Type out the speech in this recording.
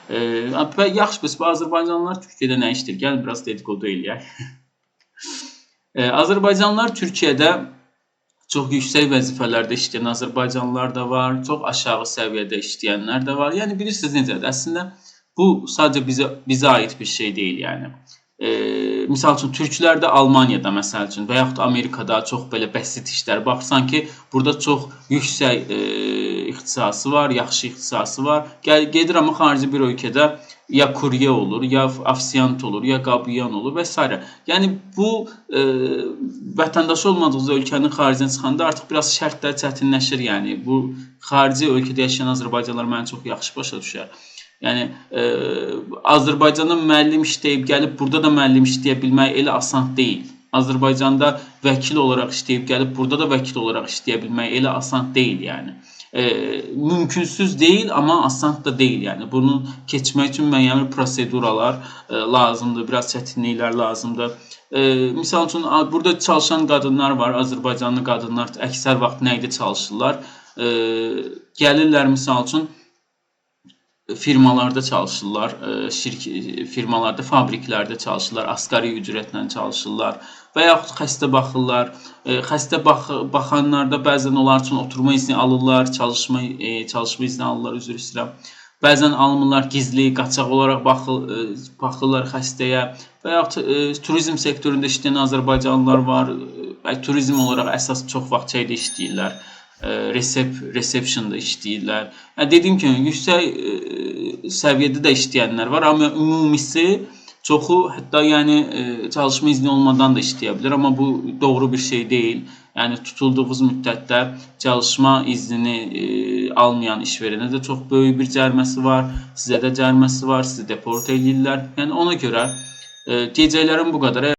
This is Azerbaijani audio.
Və yaxşı, bəs bu Azərbaycanlılar Türkiyədə nə işləyir? Gəlin biraz dedikodu eləyək. Azərbaycanlılar Türkiyədə çox yüksək vəzifələrdə işləyən Azərbaycanlılar da var, çox aşağı səviyyədə işləyənlər də var. Yəni bilirsiniz necədir? Əslində bu sadəcə bizə aid bir şey deyil, yəni. Misal üçün türklər də Almaniyada məsəl üçün və yaxud Amerikada çox belə bəsit işlər. Baxırsan ki, burada çox yüksək ixtisası var, yaxşı ixtisası var. Gəl gedir amma xarici bir ölkədə ya kurye olur, ya ofisiant olur, ya qabıyan olur və s. Yəni bu vətəndaşı olmadığınız ölkənin xaricinə çıxanda artıq biraz şərtlər çətinləşir. Yəni bu xarici ölkədə yaşayan Azərbaycanlılar məni çox yaxşı başa düşər. Yəni Azərbaycanda müəllim işləyib gəlib burada da müəllim işləyə bilmək elə asan deyil. Azərbaycanda vəkil olaraq işləyib gəlib burada da vəkil olaraq işləyə bilmək elə asan deyil, yəni. Mümkünsüz deyil, amma asan da deyil. Yəni bunu keçmək üçün müəyyən bir proseduralar lazımdır, biraz çətinliklər lazımdır. Misal üçün burada çalışan qadınlar var, Azərbaycanlı qadınlar əksər vaxt nə idi çalışırlar? Gəlirlər misal üçün firmalarda çalışırlar, firmalarda, fabriklərdə çalışırlar, asqari ücretlə çalışırlar və yaxud xəstə baxırlar. Xəstə baxanlarda bəzən onlar üçün oturma izni alırlar, çalışma izni alırlar, üzr istəyirəm. Bəzən almırlar, gizli, qaçaq olaraq baxırlar xəstəyə və yaxud turizm sektorunda işləyən Azərbaycanlılar var. Turizm olaraq əsas çox vaxt şeydə işləyirlər. Reception'da işləyirlər. Yəni dediyim kimi yüksək səviyyədə də işləyənlər var, amma ümumisi çoxu hətta yəni çalışma izni olmadan da işləyə bilər, amma bu doğru bir şey deyil. Yəni tutulduğunuz müddətdə çalışma iznini almayan işverənə də çox böyük bir cəriməsi var, sizə də cəriməsi var, sizi deport eləyirlər. Yəni ona görə deyəcəklərim bu qədər.